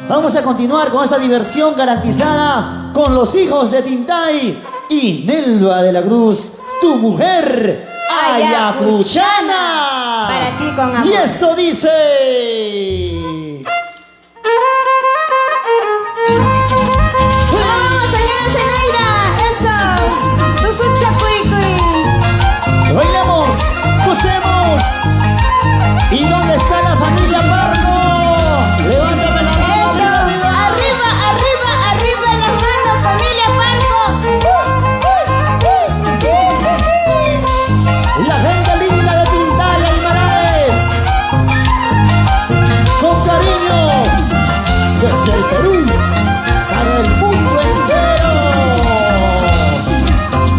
Vamos a continuar con esta diversión garantizada con los hijos de Tintay y Nelva de la Cruz, tu mujer ayacuchana. Para ti con amor. Y esto dice... ¡Vamos, señora Zenaida! ¡Eso! ¡Bailemos! ¡Gocemos! ¿Y dónde está la familia Pardo? ¡Levántame la mano! ¡Eso! ¡Arriba, ¡Arriba, arriba, arriba las manos, familia Pardo! La gente linda de Tintay, Aymaraes. Con cariño, desde el Perú, para el mundo entero.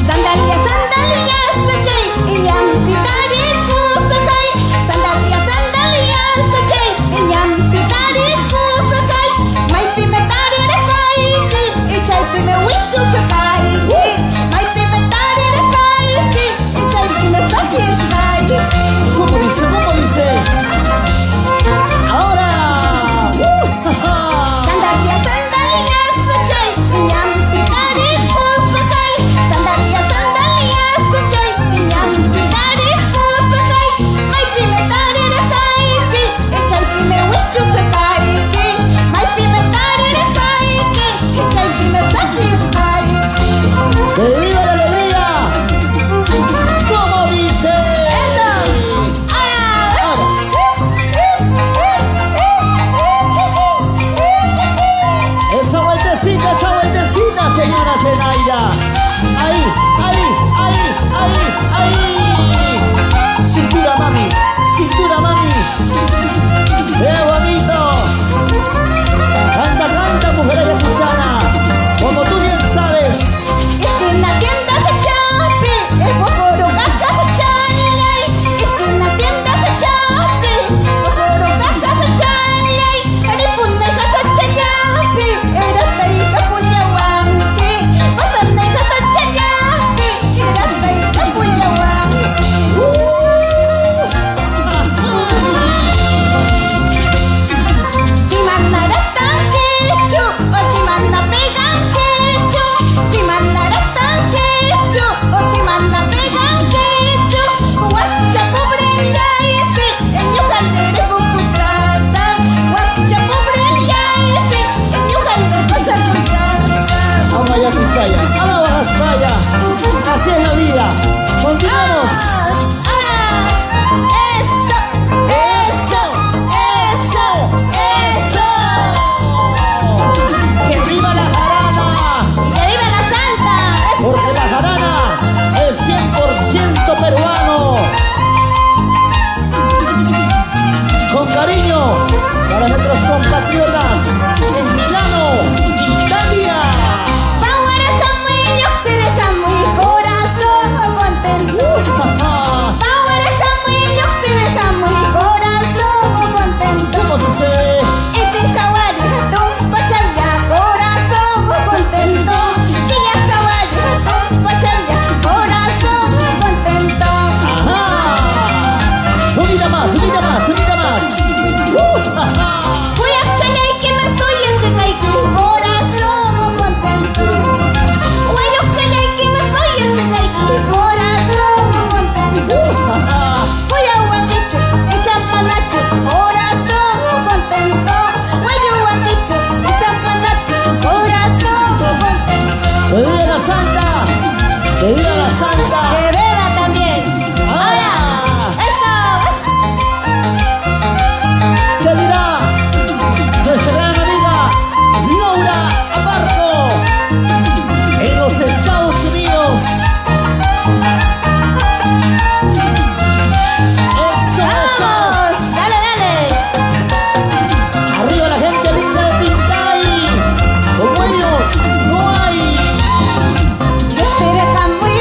Sandalia, sandalia, sachay, iñampitari kusakay. Sandalia, sandalia, sachay, iñampitari kusakay. Maypi me tarirqayki, y chaypi me wischusqayki. Maypi me tarirqayki, y chaypi me saqisqayki. ¿Cómo dice? ¿Cómo dice? ¡Ahora! ¡Uh, ja, ja! Sandalia, sandalia, sachay, iñampitari kusakay. Sandalia, sandalia, sachay, iñampitari kusakay. Maypi me tarirqayki, y chaypi me wischusqayki. Maypi me tarirqayki, y chaypi me saqisqayki. ¡Que viva la alegría! ¿Cómo dice? ¡Eso! ¡Ah! Ahora. Esa vueltecita, señora Zenaida. Ahí, ahí, ahí, ahí, ahí. Cintura, mami, cintura, mami. ¡Qué bonito! Canta, canta, mujer ayacuchana. Como tú bien sabes. Esquina tienda se chapi, el poporo caca se chalay. Esquina tienda se chapi, poporo caca se chalay. Aripunda casa chayapi, era hija puñahuanqui. Pasanda casa chayapi, era hija puñahuanqui. Si manaratankichu, o si mana pegankichu. Si manaratankichu, o si mana pegankichu. Wakcha pobre ese, ñuqalere pupuchasa. Wakcha pobre ese, ñuqalere pasapuchasa. Vamos allá, Quispaya. Vamos a Vaya. Así es la vida. Continuamos. ¡Ah! ¡Eso! ¡Eso! ¡Eso! ¡Eso! ¡Que viva la jarana! ¡Y que viva la santa! ¡Eso! Porque la jarana es 100% peruano. Con cariño para nuestros compatriotas en Milano, Italia. Corazón contento. Ja, ja. Corazón contento. ¿Cómo dice? Y te corazón contento. Y ya corazón contento. Ajá. Unida más, unida más, unida más. Ja, ja. Voy a que me soy en corazón contento. Voy a que me soy en corazón contento. Ja, ja. Voy a Guaquicho, echa panacho, corazón contento. Voy a Guaquicho, echa panacho, corazón contento. ¡Que viva la santa! ¡Que viva la santa! Que beba también. ¡Ahora! ¡Eso! ¿Qué dirá nuestra gran amiga Laura Abarco en los Estados Unidos? ¡Eso, eso! ¡Vamos! ¡Dale, dale! ¡Arriba la gente linda de Tintay! ¡Como ellos no hay! Yo seré muy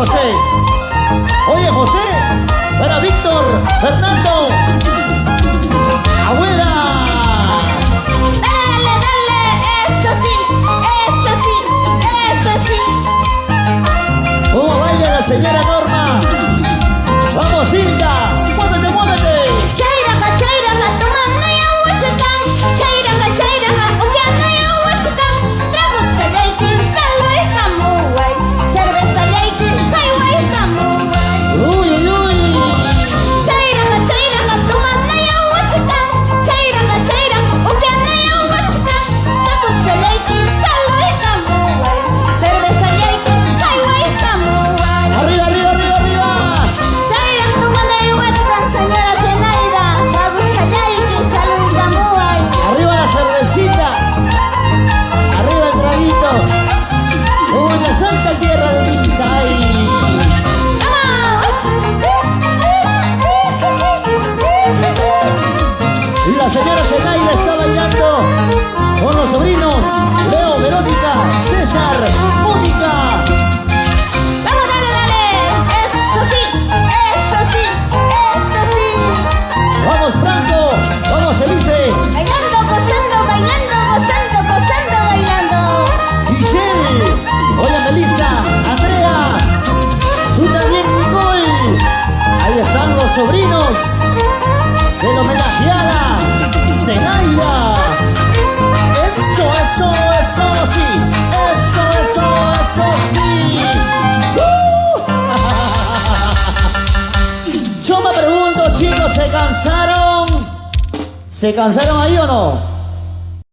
José. Oye, José. Para Víctor, Fernando. Abuela. Dale, dale, eso sí, eso sí, eso sí. ¿Cómo baila la señora Norma? Vamos, Hilda. Muévete, muévete. Chayraqa, chayraqa, tomanaya wachatan. Chayraqa, chayraqa, upianaya wachatan. Traguchallayki, saluykamuway. Cervezallayki, haywaykamuway. Uy, uy, uy. Chayraqa, chayraqa, tomanaya wachatan. Chayraqa, chayraqa, upianaya wachatan. Traguchallayki, saluykamuway. Cervezallayki, haywaykamuway. Arriba, arriba, arriba, arriba. Chayraq tomanay wachkan, señora Zenaida. Traguchallayki, saluykamuway. Arriba la cervecita. Arriba el traguito. Como en la santa tierra de Tintay. ¡Vamos! La señora Zenaida está bailando con los sobrinos Leo, Verónica, César, Mónica. ¡Vamos, dale, dale! ¡Eso sí! ¡Eso sí! ¡Eso sí! Vamos, Franco. Vamos, Elise. Bailando, gozando, bailando, gozando, gozando, bailando. Giselle. Hola, Melissa. Andrea. Tú también, Nicole. Ahí están los sobrinos de la homenajeada Zenaida. Eso, eso, eso, sí. Eso, eso, eso, sí. ¡Uh! Yo me pregunto, chicos, ¿se cansaron? ¿Se cansaron ahí o no?